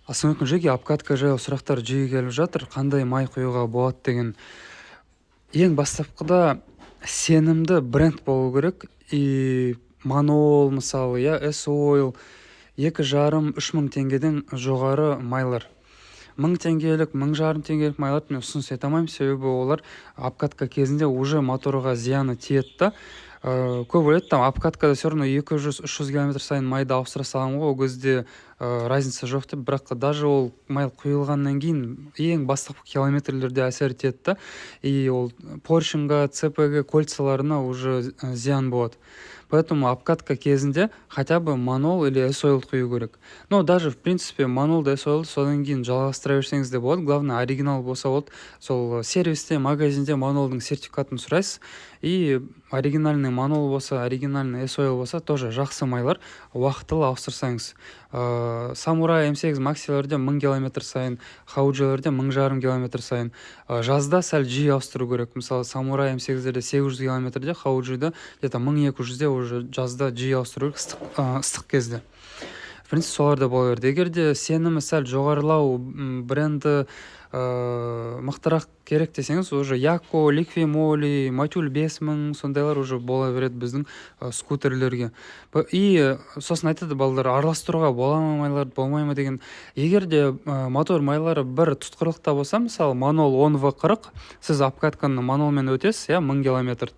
Ассалаумағалейкум, жеке обкатка жайлы сұрақтар жиі келіп жатыр, қандай май құюға болады деген. Ең бастапқыда сенімді бренд болу керек. И Манол, мысалы, иә, S-Oil, 2,5-3 мың теңгеден жоғары майлар. 1000 теңгелік, 1500 теңгелік майларды мен ұсыныс ете алмаймын, себебі олар обкатка кезінде уже моторға зияны тиеді да. Көп ойлайды, там обкаткада все равно 200-300 километр сайын майды ауыстыра саламын ғой, ол кезде разница жоқ деп. Бірақ даже ол май құйылғаннан кейін ең бастапқы километрлерде әсер етеді да, и ол поршеньға, ЦПГ кольцаларына уже зиян болады. Поэтому обкатка кезінде хотя бы Манол или S-Oil құю керек. Но даже, в принципе, Манолды, S-Oil содан кейін жалғастыра берсеңіз де болады, главное, оригинал болса болды. Сол сервисте, магазинде Манолдың сертификатын сұрайсыз, и оригинальный Манол болса, оригинальный S-Oil болса, тоже жақсы майлар, уақытылы ауыстырсаңыз. Самурай, М8, Максилерде 1000 километр сайын, Хаужилерде 1500 километр сайын. Жазда сәл жиі ауыстыру керек. Мысалы, Самурай, М8-дерде 800 километрде, Хауджида где то 1200-де уже жазда жиі ауыстыру керек, ыстық кезде. В принципе, солар да бола береді. Егер де сенімі сәл жоғарылау, бренді мықтырақ керек десеңіз, уже Яко, Ликви Моли, Мотюль 5000, сондайлар уже бола береді біздің скутерлерге. И сосын айтады балалар, араластыруға бола ма майларды, болмай ма деген. Егер де мотор майлары бір тұтқырлықта болса, мысалы, Манол 10 В 40, сіз обкатканы Манолмен өтесіз, иә, 1000 километр,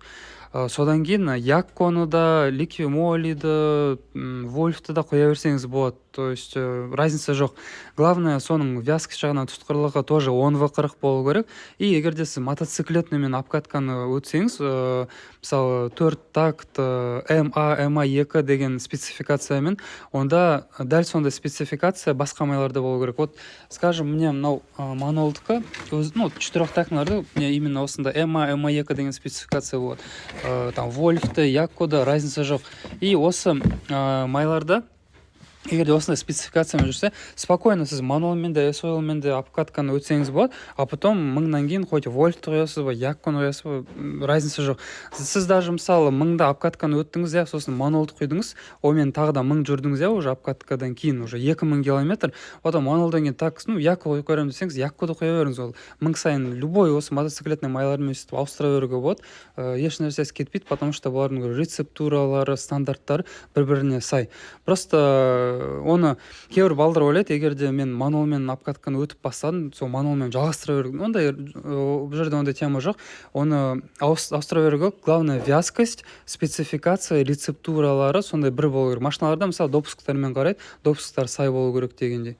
содан кейін Якконы да, Ликви Молиді, Вольфты да қоя берсеңіз болады, то есть разница жоқ. Главное, соның вязкость жағынан тұтқырлығы тоже 10 В 40 болу керек. И егер де сіз мотоциклетныймен обкатканы өтсеңіз, мысалы, төрт такт МА, МА2 деген спецификациямен, онда дәл сондай спецификация басқа майларда болу керек. Вот, скажем, міне, мынау Манолдікі өзі, ну, четырехтактныйларда міне, именно осындай МА, МА2 деген спецификация болады. Там Вольфте, Яккода разница жоқ. И осы майларда егер де осындай спецификациямен жүрсе, спокойно сіз Манолмен де, S-Oil-мен де обкатканы өтсеңіз болады. А потом 1000-нан кейін хоть Вольфті құясыз ба, Якконы құясыз ба, разница жоқ. Сіз даже, мысалы, 1000-да обкатканы өттіңіз, иә, сосын Манолды құйдыңыз, онымен тағы да 1000 жүрдіңіз, иә, уже обкаткадан кейін уже 2000 километр. Потом Манолдан кейін так, ну, Якко құйып көремін десеңіз, Яккоды құя беріңіз. Ол 1000 сайын любой осы мотоциклетный майлармен сөйтіп ауыстыра беруге болады, еш нәрсесі кетпейді, потому что бұлардың рецептуралары, стандарттары бір біріне сай. Просто оны кейбір балдар ойлайды, егер де мен Манолмен обкатканы өтіп бастадым, сол Манолмен жалғастыра беру. Ондай, бұл жерде ондай тема жоқ, оны ауыстыра беруге болады. Главное, вязкость, спецификация, рецептуралары сондай бір болу керек. Машиналарда, мысалы, допусктармен қарайды, допусктар сай болу керек дегендей.